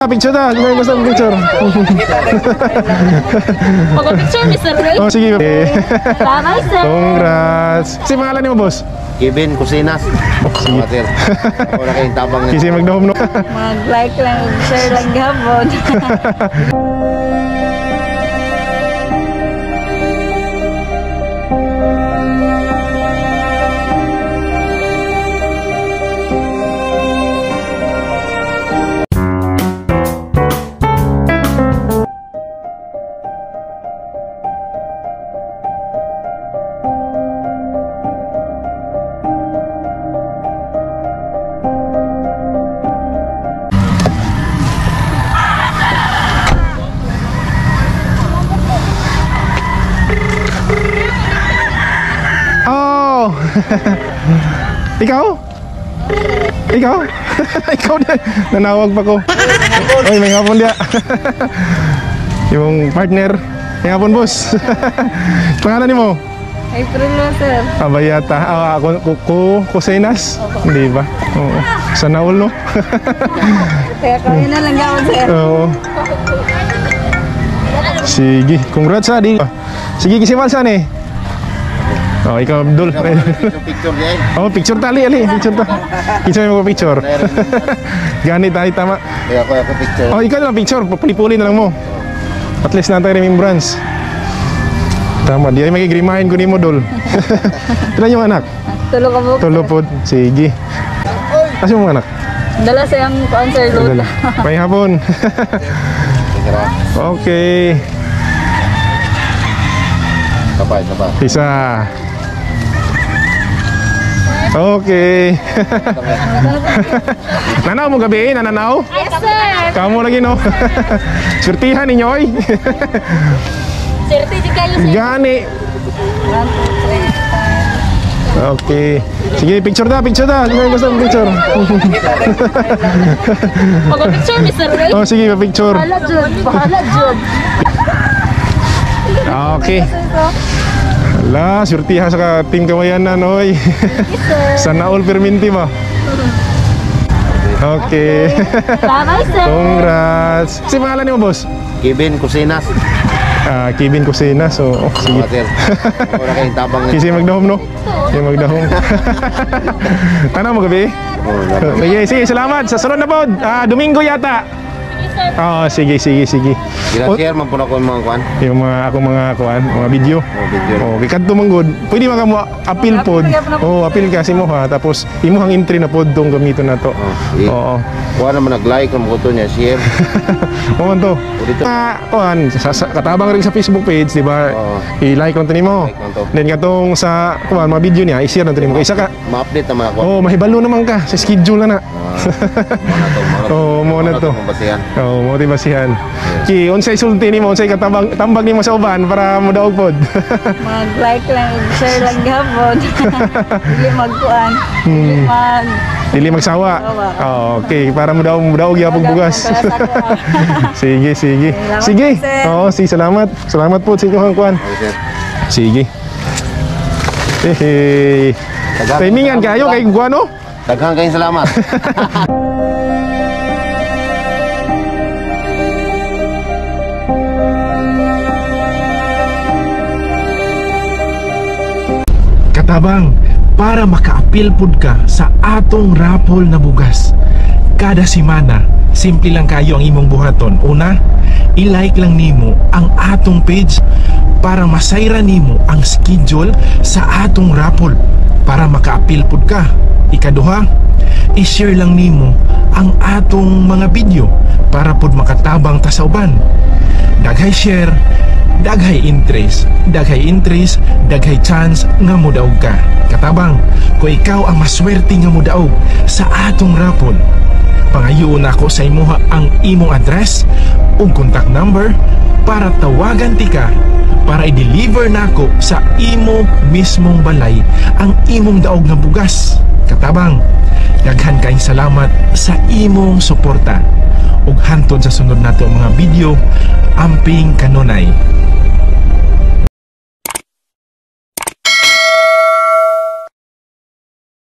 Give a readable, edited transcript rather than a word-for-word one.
Picture ta, may gusto mong picture. Pag-picture, Mr. Ray. Oh, sige. Eh, Bye-bye, sir. Congrats. Si pangalan nimo, boss? Kevin Cusinas. Oh, sige. Mga sir. Ako na kayong tabang nito. Kasi magdahom no. Mag-like lang, share lang gabon. Oh. Ikaw? Ikaw? Ikaw na. Nanawag pa ko. Oy, may hapon dia. Yung partner. May hapon, boss. Pangalan nimo? April mo, sir. Abayata. Ah, ku, ku, ku, Kusenas? Hindi ba? Oo. Sa naul, no? Kaya kami na lang gabon, sir. Oo. Sige, congrats ha, di. Sige, kisimal saan eh. Oh, ikaw Abdul. Picture picture diyan. Oh, picture tali, ali, picture ta. Picture mo picture. Gani tayo tama. Kaya ako ako picture. Oh, ikaw na lang picture, pupuli-puli na lang mo. At least natay remembrance. Tama, di ay magigrimahin ko nimo dol. Pila yung anak? Tulo ka po. Tulo pod. Sige. Asa mo anak? Dala sa iyang kuan, sir, Lord. Dala. May hapon. Tira. Okay. Kapay, kapay. Isa. Okay. Nanaw mo gabi, eh? Nananaw? Yes, sir. Kamu lagi no. Surtihan ninyo oy. Sir, di kayo, sir. Gani. 1, 2, 3, Okay. Sige, picture ta, picture ta. Sige, gusto mong picture. 5. Pag-picture, Mr. Ray. Oh, sige, picture. Bahala, Jud. Bahala, Jud. Okay. Ala, surtihan sa ka team kawayanan oy. Sana all perminti ba? Okay. Bye-bye, sir. Congrats. Si pangalan nimo, boss? Kevin Cusinas. Ah, Kevin Cusina. So, oh, sige. Mga sir. Ako na kayong tabang nito. Kasi magdahom no? Kasi magdahom. Tanaw mo gabi? Oh, laro. Sige, sige, salamat. Sa sunod na pod. Ah, Domingo yata. Sige, sir. Oo, sige, sige, sige. Gina-share man po na ko yung mga kuan. Yung mga ako mga kuan, mga video. Oh, video. Oh, kay kadto man gud. Pwede man ka mo appeal pod. Oh, appeal ka si mo ha. Tapos imuhang entry na pod dong gamiton na to. Oh, sige. Oo. Kuha naman nag-like ang ko niya, share. Mo man to. Dito. Ah, kuan, sa, katabang rin sa Facebook page, di ba? Oo. I-like lang to nimo. Like lang to. Then katong sa kuan mga video niya, i-share na to nimo. Kay isa ka. Ma-update naman ako. Oh, mahibalo naman ka sa schedule na na. Mo na to, mo na to. Oo, mo na to. Mong basihan. Oo, mo basihan. Ki, unsay sulti nimo, unsay katabang tambag nimo sa uban para modaog pod. Mag-like lang, share lang gabon. Dili magkuan. Dili mag... Dili magsawa. Sawa. Oh, okay, para modaog modaog gyapon bugas. Para sa ako. Sige, sige. Salamat Sige. po, sir. Oo, sige, salamat. Salamat po sa inyong kuan. Okay, sir. Sige. Hey. Daghang- Timingan kayo kay guano. Daghang kayong salamat. Katabang, para makaapil pud ka sa atong rapol na bugas. Kada semana, simple lang kayo ang imong buhaton. Una, i-like lang nimo ang atong page para masayra nimo ang schedule sa atong rapol para makaapil pud ka. Ikaduha, i-share lang nimo ang atong mga video para pud makatabang ta sa uban. Daghay share, daghay interest, daghay interest, daghay chance nga modaog ka. Katabang, kung ikaw ang maswerte nga modaog sa atong rapol, pangayoon nako sa imuha ang imong address ug contact number para tawagan ti ka para i-deliver nako sa imo mismong balay ang imong daog nga bugas. Katabang, daghan kayong salamat sa imong suporta. Ug hantod sa sunod nato mga video, amping kanunay.